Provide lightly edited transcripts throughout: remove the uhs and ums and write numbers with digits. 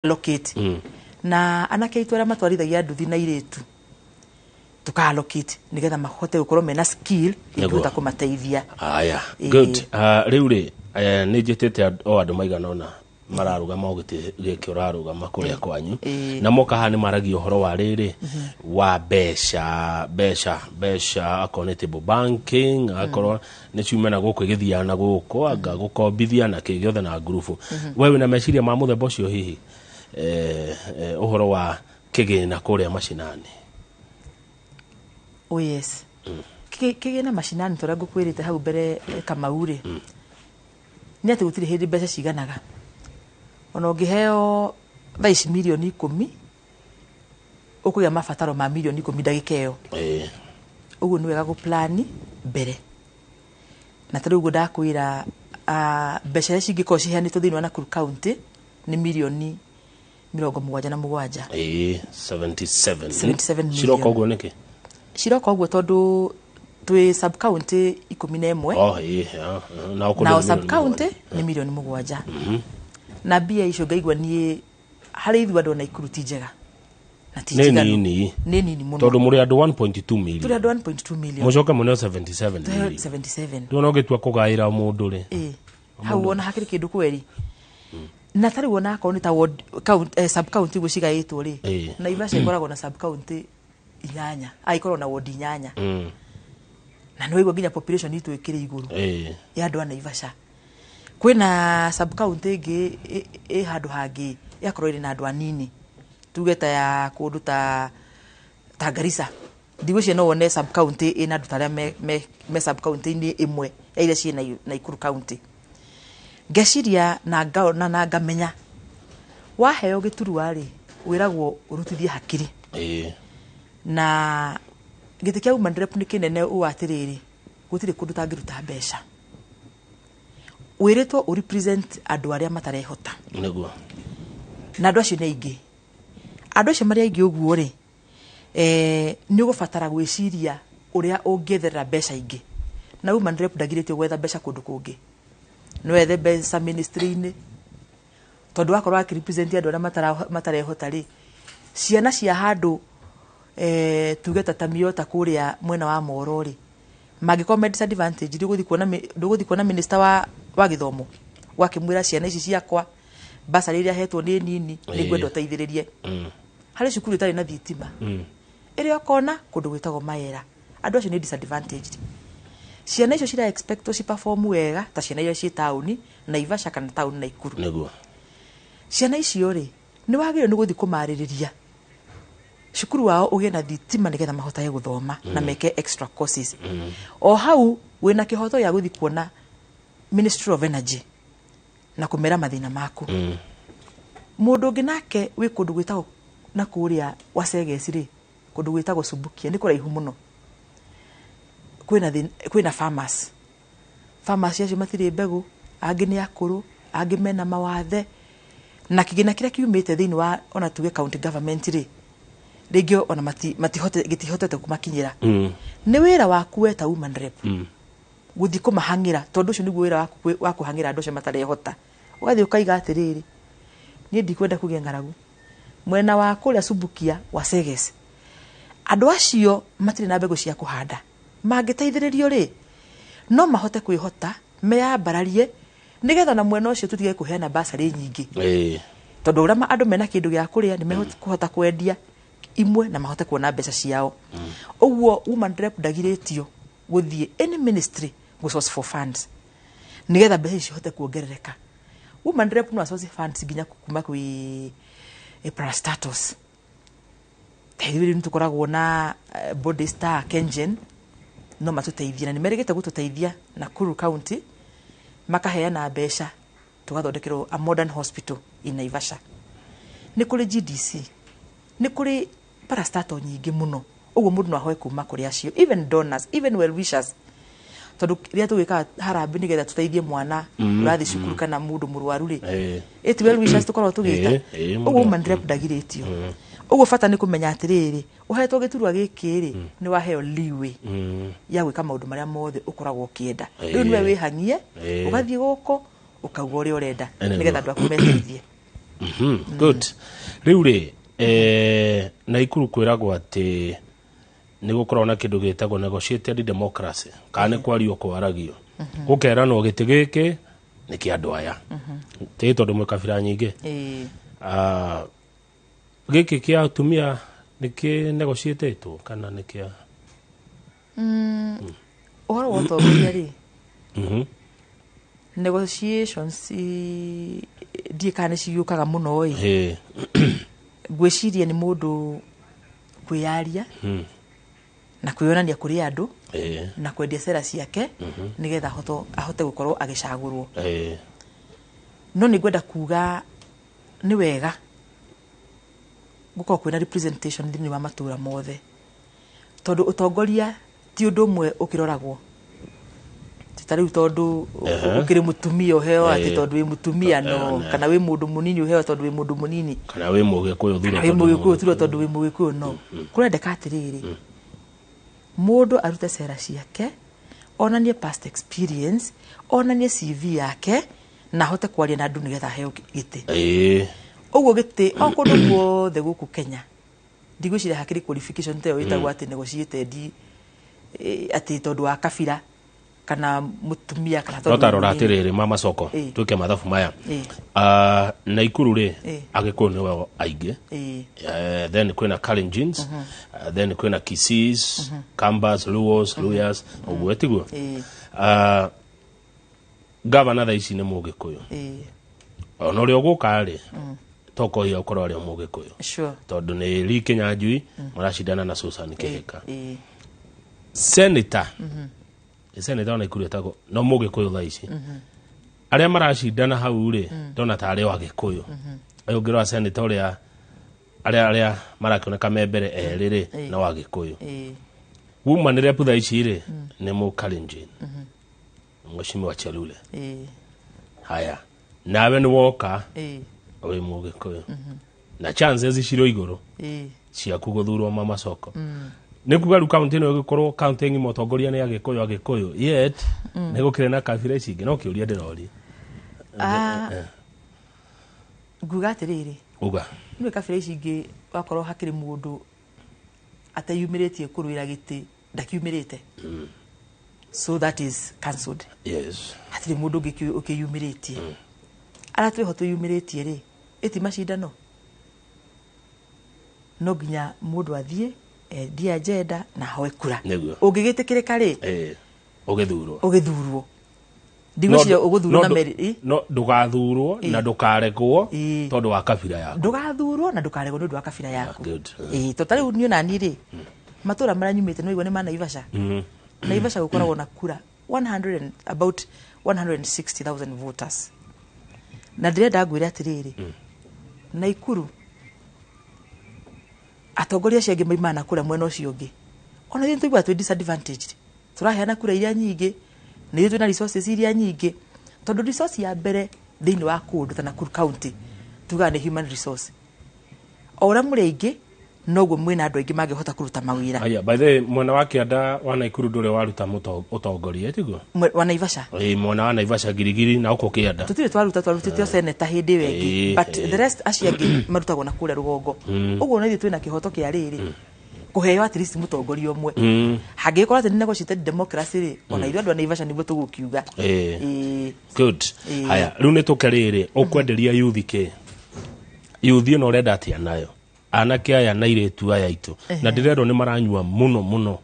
Allocate na anake aitũ arĩa matwarithagia nduthi na irĩtu tũka allocate nĩgetha mahote gũkorwo mena skill ĩngĩhota kũmateithia. Aya. Good. Rĩu rĩ, nĩ njĩtĩte o andũ maigana ũna mararũgama o gĩtĩ gĩkĩ ũrarũgama kũrĩa kwanyu. Na moka haha nĩ maragia ũhoro wa rĩrĩ wa mbeca, mbeca, mbeca, akorwo nĩ table banking, akorwo nĩ ciume na gũkũ igĩthiaga na gũkũ, anga gũkombithia na kĩ gĩothe na ngurubu. We wĩna meciria ma mũthemba ũcio hihi, ũhoro wa kĩgĩna kũrĩa macinani? Oh yes. Kĩgĩna macinani, tũrĩa ngũkwĩrĩte hau mbere, Kamau rĩ, nĩ atĩ gũtirĩ hĩndĩ mbeca ciganaga. Ona ũngĩheo thaa ici mirioni 10, ũkũgĩa mabataro ma mirioni 10 ndagĩka ĩyo. Ũguo nĩ wega gũplani mbere, na ta rĩu ũguo ndakwĩra, mbeca iria cingĩkorwo ciheanĩtwo thĩinĩ wa Nakuru County nĩ mirioni 77. 77. 77 million. Ciroka ũguo nĩkĩ? Ciroka ũguo tondũ twĩ sub county 11. Oh, ĩĩ, ya, na ũkũndũ nao nĩ sub mirioni county 7. Nĩ mirioni 7, na mbia icio ngaigua niĩ harĩ ithuĩ andũ a Naikuru ti njega na ti Nĩ njiganu. nini. Nĩ nini mũno. Tondũ mũrĩ andũ 1.2 tũrĩ million. Andũ 1.2 million. Mũcoke mũneo 77 Tũheo million. 77. Ndĩrona ũgĩtua kũgaĩra mũndũ rĩ. Ĩ hau ona hakĩrĩ kĩndũ kweri, na tarĩu ona akorwo nĩ ta ward, count, sub county ũguo cigaĩtwo rĩ, Naivasha ĩkoragwo na sub county inyanya, ikoragwo na ward inyanya, na nĩ waigua nginya population itũ ĩkĩrĩ igũrũ ya andũ a Naivasha. Kwĩna sub county ĩngĩ ĩ handũ hangĩ ĩgakorwo ĩrĩ na andũ anini, tuge ta ya kũndũ ta Garissa. Ndigwĩciria no wone sub county ĩna andũ ta arĩa me sub county-inĩ ĩmwe ya iria ciĩ Naikuru County. Ngeciria na ngaona na ngamenya waheo gĩturwa rĩ, wĩragwo ũrutithie hakiri. Na gĩtĩ kĩa woman rep nĩ kĩnene ũũ atĩrĩrĩ, gũtirĩ kũndũ ũtangĩruta mbeca. Wĩrĩtwo ũ represent andũ arĩa matarehota. Na andũ acio nĩ aingĩ. Andũ acio marĩ aingĩ ũguo rĩ, nĩ ũgũbatara gwĩciria ũrĩa ũngĩetherera mbeca ingĩ, na woman rep ndagirĩtio gwetha mbeca kũndũ kũngĩ. No ethe mbeca ministry-inĩ, tondũ wakorwo akĩrepresent andũ arĩa matarehota rĩ, ciana cia handũ, tuge ta Tamiota kũrĩa mwena wa Moro rĩ, mangĩkorwo me disadvantage, ndũgũthiĩ kuona minister wa gĩthomo ũgakĩmwĩra ciana ici ciakwa basarĩ iria hetwo nĩ nini, nĩ ngwenda ũteithĩrĩrie harĩ cukuru ĩtarĩ na thitima ĩrĩa ũkona kũndũ gwĩtagwo Maera. Andũ acio nĩ disadvantaged. Ciana icio cira expect ci perform wega ta ciana iria ciĩ taũni Naivasha kana taũni Naikuru. Ciana icio rĩ, nĩ wagĩrĩirwo nĩ gũthiĩ kũmarĩrĩria cukuru wao ũgĩe na thitima nĩgetha mahotage gũthoma na meke extra courses. O hau wĩna kĩhoto gĩa gũthiĩ kuona Ministry of Energy na kũmera mathĩna maku. Mũndũ ũngĩ nake wĩ kũndũ gwĩtagwo na kũrĩa Wasegeci rĩ, kũndũ gwĩtagwo Subukia, nĩ kũraihu mũno, kwĩna farmers. Farmers acio matirĩ mbegũ, angĩ nĩ akũrũ, angĩ mena mawathe, na kĩgĩna kĩrĩa kiumĩte thĩinĩ wa ona tuge county government rĩ, rĩngĩ ona gĩtihotete kũmakinyĩra. Nĩ wĩra waku we ta woman rep gũthiĩ kũmahang'ĩra, tondũ ũcio nĩguo wĩra waku wa kũhang'ĩra andũ acio matarehota. Ũgathiĩ ũkaiga atĩrĩrĩ, niĩ ndikwenda kũgĩa ng'aragu mwena wa kũrĩa Subukia wa Seges, andũ acio matirĩ na mbegũ cia kũhanda, mangĩteithĩrĩrio rĩ, no mahote kwĩhota meyambararie, nĩgetha na mwena ũcio tũtige kũheana basarĩ nyingĩ, tondũ ũrĩa andũ mena kĩndũ gĩa kũrĩa nĩ mekũhota kwendia imwe na mahote kuona mbeca ciao. Ũguo woman rep ndagirĩtio gũthiĩ any ministry gũ source for funds nĩgetha mbeca ici cihote kuongerereka. Woman rep no source funds nginya kuma kwĩ parastatals. Ta ithuĩ rĩu nĩtũkoragwo na bodies ta Kengen, no matũteithie, na nĩ merĩgĩte gũtũteithia Nakuru County, makaheana mbeca tũgathondekerwo a modern hospital in Naivasha. Nĩ kũrĩ GDC, nĩ kũrĩ parastatal nyingĩ mũno. Ũguo mũndũ no ahoe kuma kũrĩ acio, even donors, even well wishers, tondũ rĩrĩa tũgĩkaga harambee nĩgetha tũteithie mwana ũrathiĩ cukuru kana mũndũ mũrwaru rĩ, ĩti well wishers tũkoragwo tũgĩta. Ĩĩ, ũguo woman rep ndagirĩtio. Ũguo bata nĩ kũmenya atĩrĩrĩ, ũhetwo gĩturwa gĩkĩ rĩ, nĩ waheo leeway ya gwĩka maũndũ marĩa mothe ũkoragwo ũkĩenda. Rĩu nĩwe wĩhang'ie, ũgathiĩ gũkũ ũkauga ũrĩa ũrenda nĩgetha andũ aku meteithie. Good. Rĩu rĩ, Naikuru kwĩragwo atĩ nĩ gũkoragwo na kĩndũ gĩtagwo negotiated democracy, kana nĩ kwario kwaragio, gũkeranwo gĩtĩ gĩkĩ nĩ kĩa andũ aya, tĩ tondũ mwĩ kabira nyingĩ. Ah, gĩkĩ kĩa atumia nĩ kĩ negotiatetwo kana nĩ kĩa? Ũhoro wa ũtongoria rĩ, negotiations ndiĩ kana nĩ ciũkaga mũno ĩ. Ngwĩciria nĩ mũndũ kwĩyaria na kwĩyonania kũrĩ andũ na kwendia cera ciake nĩgetha ahote gũkorwo agĩcagũrwo. No nĩ ngwenda kuga nĩ wega gũkorwo kwĩna representation thĩinĩ wa matũra mothe, tondũ ũtongoria ti ũndũ ũmwe ũkĩroragwo. Ti ta rĩu tondũ ũkĩrĩ mũtumia ũheo atĩ tondũ wĩ mũtumia, no kana wĩ mũndũ mũnini ũheo tondũ wĩ mũndũ mũnini, kana wĩ mũgĩkũyũ thura kana wĩ tondũ mũgĩkũyũ ũthurwo tondũ wĩ mũgĩkũyũ. No kũrendeka atĩrĩrĩ, mũndũ arute cera ciake, onanie past experience, onanie CV yake na ahote kwaria na andũ nĩgetha aheo gĩtĩ. Ũguo gĩtĩ o kũndũ guothe gũkũ Kenya, ndigwĩciria hakĩrĩ qualification ta ĩyo ĩtagwo atĩ negotiated, atĩ tondũ wa kabira kana mũtumia kana No tondũ tarora mũnini. Atĩrĩrĩ, mama soko, twĩke mathabu maya. Ah, Naikuru rĩ, Agĩkũyũ nĩo aingĩ. Then kwĩna Kalenjins, then kwĩna Kisiis, Kambas, Luos, Luyas, ũguo tiguo? Ĩĩ. Gavana thaa ici nĩ Mũgĩkũyũ. Ona ũrĩa ũgũka rĩ, tokohia ũkorwo arĩ o Mũgĩkũyũ, tondũ nĩ Lee Kinyanjui maracindana na Susan Kihika. Senator, senator wa Naikuru etagwo no Mũgĩkũyũ. Thaa ici arĩa maracindana hau rĩ, ndona tarĩ o Agĩkũyũ. Ũyũ ũngĩrora senator ũrĩa arĩa marakĩoneka me mbere erĩ rĩ, no Agĩkũyũ. Woman rep thaa ici rĩ, nĩ Mũkalenjin, Mheshimiwa Chelule. Haya, nawe nĩ woka wĩ Mũgĩkũyũ na chances cirĩ o igũrũ ciaku gũthurwo, mama soko. Nĩ kuga rĩu kaunti ĩno ĩgĩkorwo kaunti ng'ima ũtongoria nĩ Agĩkũyũ, Agĩkũyũ, yet nĩ gũkĩrĩ na kabira ici ingĩ. No kĩũria ndĩroria. Ah, nguga atĩrĩrĩ, uga. Nĩ kabira ici ingĩ wakorwo hakĩrĩ mũndũ ateyumĩrĩtie kũrũĩra gĩtĩ, ndakiumĩrĩte, so that is cancelled. Hatirĩ mũndũ ũngĩ ũkĩyumĩrĩtie. Arĩa twĩho twĩyumĩrĩtie rĩ, ĩti macindano, no nginya mũndũ athiĩ endie agenda na ahoe kura. Ũngĩgĩtĩkĩrĩka rĩ, ũgĩthurwo. Ũgĩthurwo, ndigwĩciria ũgũthurwo na meri No ndũgathurwo na ndũkaregwo tondũ wa kabira yaku. Ndũgathurwo na ndũkaregwo nĩ ũndũ wa kabira yaku. Good. Ĩĩ, to ta rĩu niĩ onani rĩ, matũra marĩa nyumĩte nĩ waigua nĩ ma Naivasha. Naivasha gũkoragwo na kura 100 and, about 160,000 voters, na ndĩrenda ngwĩre atĩrĩrĩ, Naikuru atongoria acio angĩ maimaga na kũrĩa mwena ũcio ũngĩ, ona ithuĩ nĩtũiguaga twĩ disadvantaged. Tũraheana kura iria nyingĩ, nĩ ithuĩ twĩna resources iria nyingĩ, tondũ resource ya mbere thĩinĩ wa kũndũ ta Nakuru County tugaga nĩ human resource. O ũrĩa mũrĩ aingĩ, noguo mwĩna andũ aingĩ mangĩhota kũruta mawĩra. Aya, by the way, mwena wa kĩanda wa Naikuru ndũrĩ waruta ũtongoria, tiguo? Wa Naivasha? Ĩĩ, mwena wa Naivasha, Girigiri na gũkũ kĩanda. Tũtirĩ twaruta, twarutĩte o seneta hĩndĩ ĩyo ĩngĩ, but the rest acio angĩ marutagwo na kũrĩa rũgongo. Ũguo na ithuĩ twĩna kĩhoto kĩa rĩrĩ kũheo at least mũtongoria ũmwe. Hangĩgĩkorwo atĩ nĩ negotiated democracy rĩ, ona ithuĩ andũ a Naivasha nĩguo tũgũkiuga. Ĩĩ. Good. Haya, rĩu nĩ tũke rĩrĩ, ũkwenderia yuthi kĩ? Yuthi ĩno ũrenda atĩa nayo, anake aya na irĩtu aya aitũ? Na ndĩrerwo nĩ maranyua mũno mũno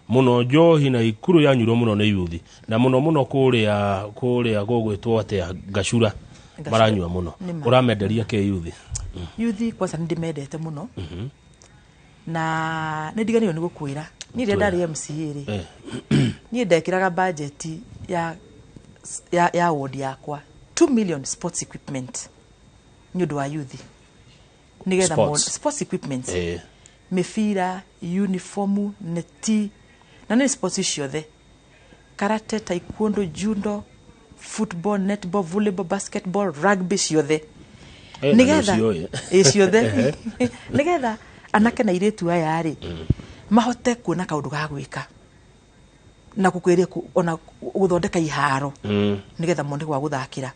mũno njohi, na Ikuru yanyuirwo mũno nĩ yuthi, na mũno mũno kũrĩa gũgwĩtwo atĩa, Ngacura. Ngacura. Maranyua mũno. Nĩ ma. Ũramenderia kĩ yuthi? Yuthi kwanza nĩ ndĩmendete mũno, na nĩ ndiganĩirwo nĩ gũkwĩra, niĩ rĩrĩa ndarĩ MCA rĩ, niĩ ndekĩraga budget ya ward yakwa 2 million sports equipment nĩ ũndũ wa yuthi, nĩgetha Sports. Sports equipment, mĩbira, uniform, neti, na nĩ sports ciothe: karate, taekwondo, judo, football, netball, volleyball, basketball, rugby, ciothe. Na Nĩgetha nĩũciũĩ. Ĩ, ciothe, nĩgetha anake na irĩtu aya rĩ mahote kuona kaũndũ ga gwĩka na gũkwĩria ona gũthondeka iharo, nĩgetha mone gwa gũthakĩra.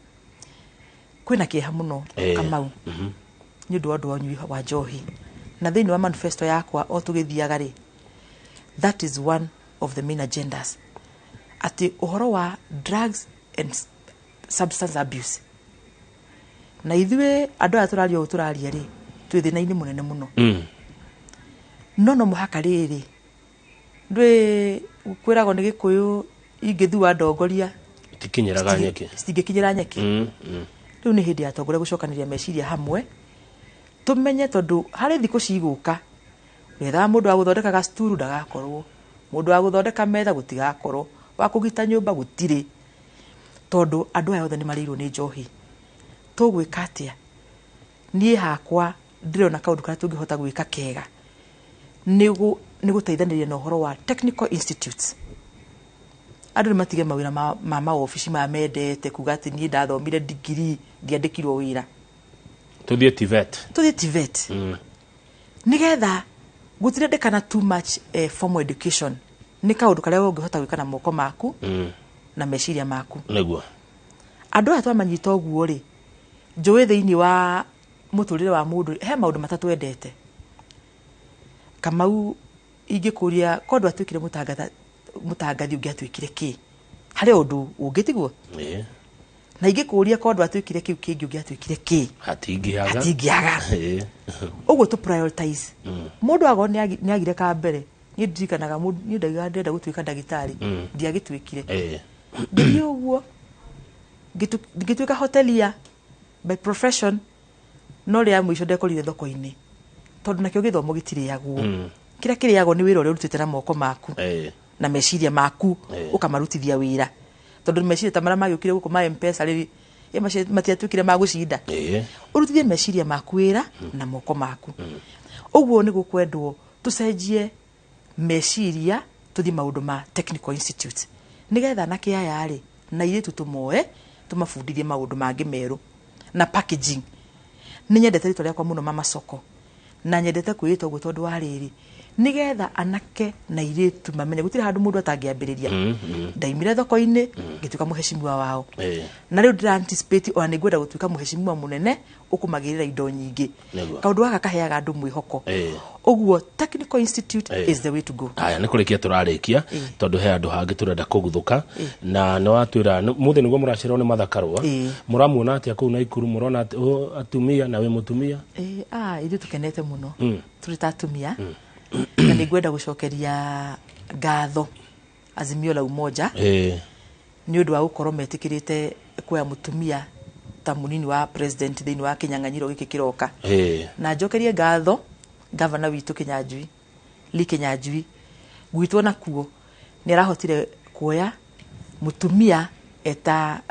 Kwĩna kĩeha mũno, Kamau, nĩ ũndũ wa ũndũ wa ũnyui wa njohi, na thĩinĩ wa manifesto yakwa o tũgĩthiaga rĩ, that is one of the main agendas, atĩ ũhoro wa drugs and substance abuse. Na ithuĩ andũ aya tũraria ũũ tũraria rĩ, twĩ thĩna-inĩ mũnene mũno. No mũhaka rĩrĩ, ndwĩ kwĩragwo nĩ Gĩkũyũ, ingĩthua ndongoria Itikinyĩraga nyeki. Citingĩkinyĩra nyeki. Rĩu nĩ hĩndĩ ya atongoria gũcokanĩria meciria hamwe, tũmenye tondũ harĩ thikũ cigũka wethaga mũndũ wa gũthondeka gacuturu ndagakorwo, mũndũ wa gũthondeka metha gũtigakorwo, wa kũgita nyũmba gũtirĩ, tondũ andũ aya othe nĩ marĩirwo nĩ njohi. Tũgwĩka atĩa? Niĩ hakwa ndĩrona kaũndũ karĩa tũngĩhota gwĩka kega nĩ gũteithanĩria na ũhoro wa technical institutes. Andũ nĩ matige mawĩra ma maobici maya mendete kuga atĩ niĩ ndathomire degree ndiandĩkirwo wĩra. Tuthiĩ TVET. Tũthiĩ TVET, nĩgetha gũtirendekana too much formal education. Nĩ kaũndũ karĩa ũngĩhota gwĩka na moko maku na meciria maku. Andũ aya twamanyita ũguo rĩ, njũĩ thĩinĩ wa mũtũrĩre wa mũndũ he maũndũ matatũ endete. Kamau, ingĩkũria ko ndwatuĩkire mũtangathi, ũngĩatuĩkire kĩ? Harĩ ũndũ ũngĩ, tiguo? Ĩĩ. Na ingĩkũria ko ndwatuĩkire kĩu kĩngĩ, ũngĩatuĩkire kĩ? Hatingĩaga. Hatingĩaga. Ũguo tũ prioritize mũndũ agorwo nĩ agire ka mbere. Niĩ ndirikanaga niĩ ndaugaga ndĩrenda gũtuĩka ndagĩtarĩ, ndiagĩtuĩkire. Ngĩthiĩ ũguo ngĩtuĩka hotelier by profession, no rĩa mũico ndekorire thoko-inĩ, tondũ nakĩo gĩthomo gĩtirĩagwo. Kĩrĩa kĩrĩagwo nĩ wĩra ũrĩa ũrutĩte na moko maku na meciria maku, ũkamarutithia wĩra, tondũ meciria ta marĩa magĩũkire gũkũ ma M-Pesa rĩrĩ, ĩ macio matiatuĩkire ma gũcinda. Ũrutithie meciria maku wĩra na moko maku. Ũguo nĩ gũkwendwo tũcenjie meciria, tũthiĩ maũndũ ma technical institute, nĩgetha anake aya rĩ na airĩtu tũmoe tũmabundithie maũndũ mangĩ merũ na packaging. Nĩ nyendete rĩtwa rĩakwa mũno, Mama Soko, na nyendete kwĩĩta ũguo tondũ wa rĩrĩ, nĩgetha anake na airĩtu mamenye gũtirĩ handũ mũndũ atangĩambĩrĩria. Ndaimire thoko-inĩ ngĩtuĩka mũheshimiwa wao, na rĩu ndĩra anticipate ona nĩ ngwenda gũtuĩka mũheshimiwa mũnene ũkũmagĩrĩra indo nyingĩ. Kaũndũ gaka kaheaga andũ mwĩhoko. Ũguo technical institute is the way to go. Aya, nĩ kũrĩkia tũrarĩkia, tondũ he andũ hangĩ tũrenda kũguthũka, na nĩ watwĩra mũthĩ nĩguo mũracererwo nĩ Mathakarũa. Mũramuona atĩa kũu Naikuru? Mũrona atumia na wĩ mũtumia? Ĩĩ, ithuĩ tũkenete mũno tũrĩ ta atumia, na nĩ ngwenda gũcokeria ngatho Azimio la Umoja nĩ ũndũ wa gũkorwo metĩkĩrĩte kuoya mũtumia ta mũnini wa president thĩinĩ wa kĩnyang'anyĩro gĩkĩ kĩroka. Na njokerie ngatho gavana witũ Kinyanjui, Lee Kinyanjui, gwitũ nakuo nĩ arahotire kuoya mũtumia eta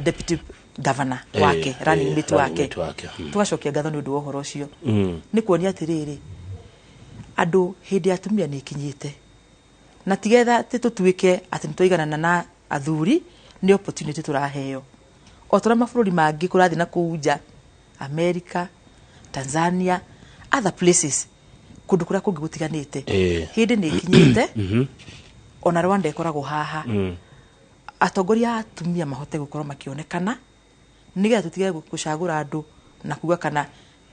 deputy governor wake, running mate running wake. Mate wake. Tũgacokia ngatho nĩ ũndũ wa ũhoro ũcio. Nĩ kuonia atĩrĩrĩ, andũ, hĩndĩ ya atumia nĩ ĩkinyĩte, na tigetha atĩ tũtuĩke atĩ nĩ twaiganana na athuri. Nĩ opportunity tũraheo o tũrĩa mabũrũri mangĩ kũrathiĩ na kũu nja, America, Tanzania, other places, kũndũ kũrĩa kũngĩ gũtiganĩte. Hĩndĩ nĩ ĩkinyĩte, ona Rwanda ĩkoragwo haha, atongoria a atumia mahote gũkorwo makĩonekana, nĩgetha tũtige gũcagũra andũ na kuga kana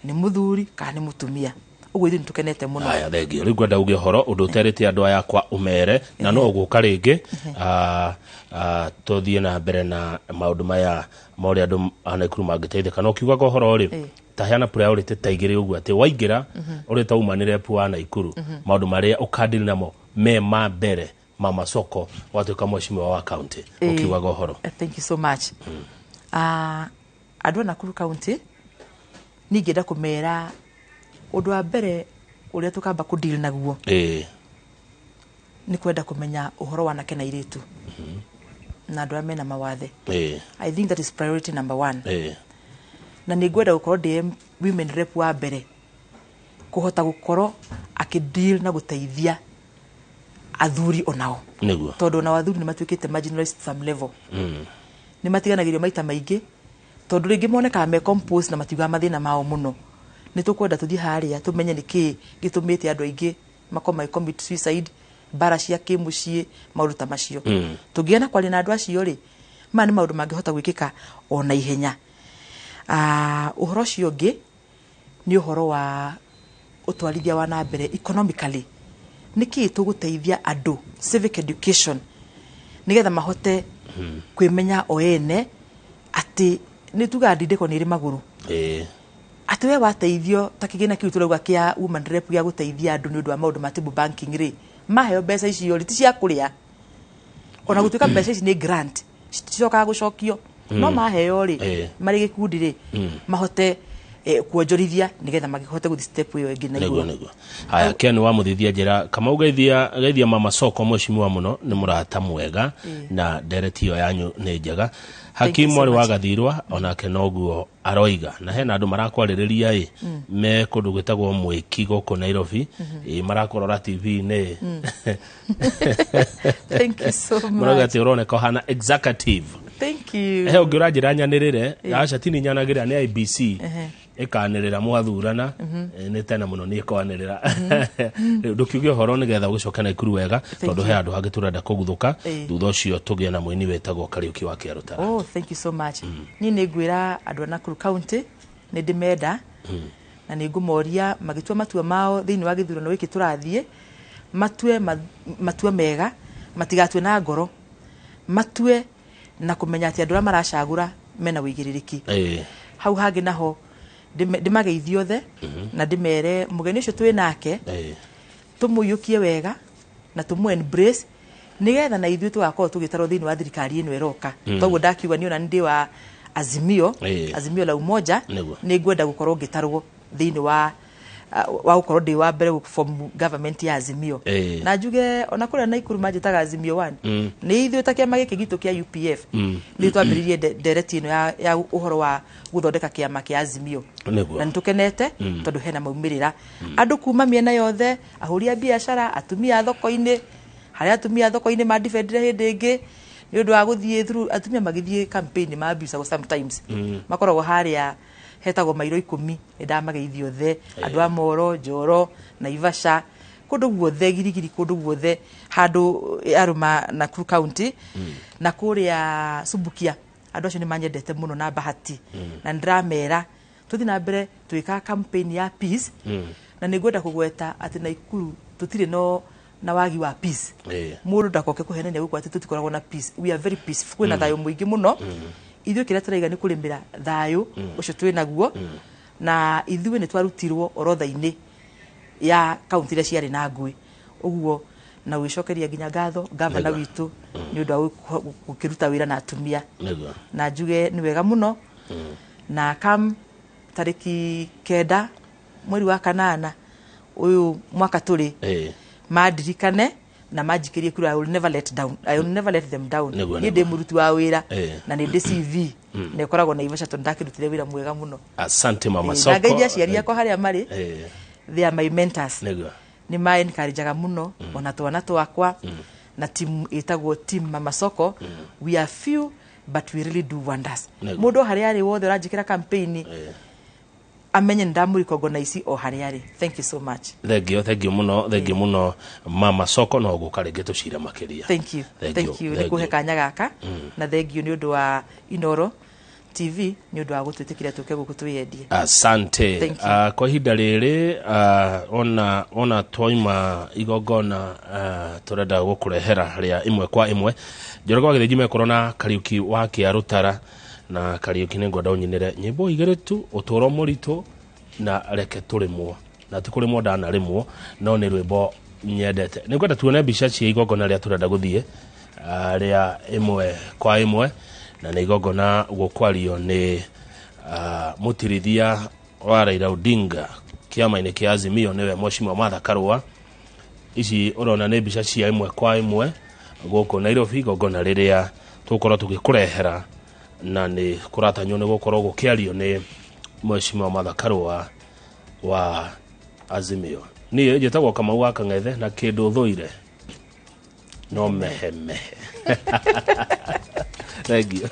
nĩ mũthuri kana nĩ mũtumia. Ũguo ithuĩ nĩ tũkenete mũno. Aya, thengio. Rĩu ngwenda uge ũhoro ũndũ ũterĩte andũ aya akwa ũmere, na no ũgũka rĩngĩ. Tũthiĩ na mbere na maũndũ maya ma ũrĩa andũ a Naikuru mangĩteithĩka. Na ũkiugaga ũhoro rĩ, ta heana priority ta igĩrĩ ũguo, atĩ waingĩra ũrĩ ta uma nĩ rep wa Naikuru, maũndũ marĩa ũkandiri namo me ma mbere, Mama Soko, watuĩka mheshimiwa wa county, ũkiugaga ũhoro. Thank you so much. Andũ a Nakuru County, niĩ ingĩenda kũmera ũndũ wa mbere ũrĩa tũkamba kũdeal naguo nĩ kwenda kũmenya ũhoro wa anake na airĩtu na andũ arĩa mena mawathe. I think that is priority number one. Na nĩ ngwenda gũkorwo ndĩ women rep wa mbere kũhota gũkorwo akĩdeal na gũteithia athuri onao, tondũ onao athuri nĩ matuĩkĩte marginalized to some level. Nĩ matiganagĩrio maita maingĩ, tondũ rĩngĩ monekaga me composed na matiugaga mathĩna mao mũno. Nĩ tũkwenda tũthiĩ harĩa tũmenye nĩ kĩĩ gĩtũmĩte andũ aingĩ makorwo magĩ commit suicide, mbara cia kĩmũciĩ, maũndũ ta macio. Tũngĩgĩa na kwaria na andũ acio rĩ, maya nĩ maũndũ mangĩhota gwĩkĩka o na ihenya. Ũhoro ũcio ũngĩ nĩ ũhoro wa ũtwarithia wa na mbere economically, nĩkĩĩ tũgũteithia andũ, civic education, nĩgetha mahote kwĩmenya o ene atĩ nĩ tugaga ndindĩko nĩ ĩrĩ magũrũ. Atĩ we wateithio ta kĩgĩna kĩu tũrauga kĩa woman rep gĩa gũteithia andũ nĩ ũndũ wa maũndũ ma table banking rĩ, maheo mbeca icio rĩ, ti cia kũrĩa, ona gũtuĩka mbeca ici nĩ grant, citicokaga gũcokio, no maheo rĩ, marĩ gĩkundi rĩ, mahote kuonjorithia nĩgetha mahote gũthiĩ step ĩyo ĩngĩ na igũrũ. Nĩguo haya, Ken wa Mũthithia, njĩra Kamau, geithia geithia Mama Soko, mheshimiwa mũno, nĩ mũrata mwega na ndereti ĩyo yanyu nĩ njega. Hakim You so mwarĩ wa much. Gathirwa onake noguo aroiga, na hena andũ marakwarĩrĩria ĩ me kũndũ gwĩtagwo Mwĩki gũkũ Nairobi, ĩ marakũrora TV-inĩ. Thank you so Marauga much. atĩ ũroneka ũhana executive. Thank you. He ũngĩ ũranjĩra nyanĩrĩre, aca tini nyanagĩrĩra, nĩ IBC ĩkanĩrĩra mwathurana. Nĩ tene mũno nĩ ĩkwanĩrĩra. Rĩu ndũkiuge ũhoro nĩgetha ũgĩcoke Naikuru wega, tondũ he handũ hangĩ tũrenda kũguthũka. Thutha ũcio tũgĩe na mũini wĩtagwo Kariũki wa Kĩarũtara. Oh, thank you so much. Niĩ nĩ ngwĩra andũ a Nakuru County nĩ ndĩmenda, na nĩ ngũmoria magĩtua matua mao thĩinĩ wa gĩthurano gĩkĩ tũrathiĩ, matue matua mega, matigatue na ngoro, matue na kũmenya atĩ andũ arĩa maracagũra mena ũigĩrĩrĩki. Hau hangĩ naho ndĩmageithie othe na ndĩmere mũgeni ũcio twĩ nake, tũmũiyũkie wega na tũmũ embrace nigetha na ithuĩ tũgakorwo tũgĩtarwo thĩinĩ wa thirikari ĩno ĩroka. Toguo ndakiuga niĩ ona nĩ ndĩ wa Azimio, Azimio la Umoja. Nĩ ngwenda gũkorwo ngĩtarwo thĩinĩ wa gũkorwo ndĩ wa mbere form government ya Azimio. Na njuge ona kũrĩa Naikuru manjĩtaga Azimio One. Nĩ ithuĩ ta kĩama gĩkĩ gitũ kĩa UPF nĩ twambĩrĩirie ndereti ĩno ya ũhoro wa gũthondeka kĩama kĩa Azimio. Na nĩ tũkenete tondũ hena maumĩrĩra, andũ kuma mĩena yothe, ahũri a biacara, atumia a thoko-inĩ, harĩa atumia a thoko-inĩ mandibendire hĩndĩ ĩngĩ nĩ ũndũ wa gũthiĩ through atumia magĩthiĩ campaign ma abusagwo sometimes, makoragwo harĩa hetagwo mairo 10. Nĩ ndamageithia othe, andũ a Moro, Njoro, Naivasha, kũndũ guothe, Girigiri, kũndũ guothe handũ arũma Nakuru County na kũrĩa Subukia. Andũ acio nĩ manyendete mũno na Bahati, na nĩ ndĩramera tũthiĩ na mbere twĩka campaign ya peace. Na nĩ ngwenda kũgweta atĩ Naikuru tũtirĩ no na wagi wa peace. Mũndũ ndakoke kũhenania gũkũ atĩ tũtikoragwo na peace. We are very peaceful, kwĩna thayũ mũingĩ mũno. Ithuĩ kĩrĩa tũraiga nĩ kũrĩmĩra thayũ ũcio twĩ naguo, na ithuĩ nĩ twarutirwo orodha-inĩ ya kaunti iria ciarĩ na ngũĩ ũguo, na gwĩcokeria nginya ngatho gavana witũ nĩ ũndũ wa gũkĩruta wĩra na atumia. Na njuge nĩ wega mũno, na kam tarĩki 9 mweri wa kanana ũyũ mwaka tũrĩ, mandirikane na manjikĩrie kura. I will never let down, I will never let them down. Niĩ ndĩ mũruti wa wĩra na nĩ ndĩ CV na ĩkoragwo Naivasha tondũ ndakĩrutire wĩra mwega mũno. Asante, Mama Soko. Na ngeithia aciari akwa harĩa marĩ. They are my mentors. Nĩ ma encourageaga mũno, ona twana twakwa na team ĩtagwo Team Mama Soko. We are few but we really do wonders. Mũndũ o harĩa arĩ wothe ũranjĩkĩra campaign, amenye nĩ ndamũrecognize o harĩa arĩ. Thank you so much. Thengio, thengio mũno, thengio mũno, Mama Soko. No gũka rĩngĩ tũcire makĩria. Thank you. Thank Thank you, you nĩ thank kũhe you. kanya gaka, na thank you nĩ ũndũ wa Inoro TV nĩ ũndũ wa gũtwĩtĩkĩria tũke gũkũ twĩyendie. Asante. Thank you. Kwa ihinda rĩrĩ, ona twaima igongona, tũrenda gũkũrehera rĩa ĩmwe kwa ĩmwe Njoroge wa Gĩthĩnji mekorwo na Kariũki wa Kĩarũtara. Na Kariũki, nĩ ngwenda ũnyinĩre nyĩmbo igĩrĩ tu, ũtũũro mũritũ na reke tũrĩmwo, na ti kũrĩmwo ndanarĩmwo, no nĩ rwĩmbo nyendete. Nĩ ngwenda tuone mbica cia igongona rĩa tũrenda gũthiĩ, rĩa ĩmwe kwa ĩmwe, na nĩ igongona gũkwario nĩ mũtirithia wa Raila Odinga kĩama-inĩ kĩa Azimio, nĩwe Mheshimiwa Martha Karũa. Ici ũrona nĩ mbica cia ĩmwe kwa ĩmwe gũkũ Nairobi, igongona rĩrĩa tũgũkorwo tũgĩkũrehera, na nĩ kũratanywo nĩ gũkorwo gũkĩario nĩ Mheshimiwa Martha Karũa wa Azimio. Niĩ njĩtagwo Kamau wa Kang'ethe, na kĩndũ thũire no mehemehe. Thank you.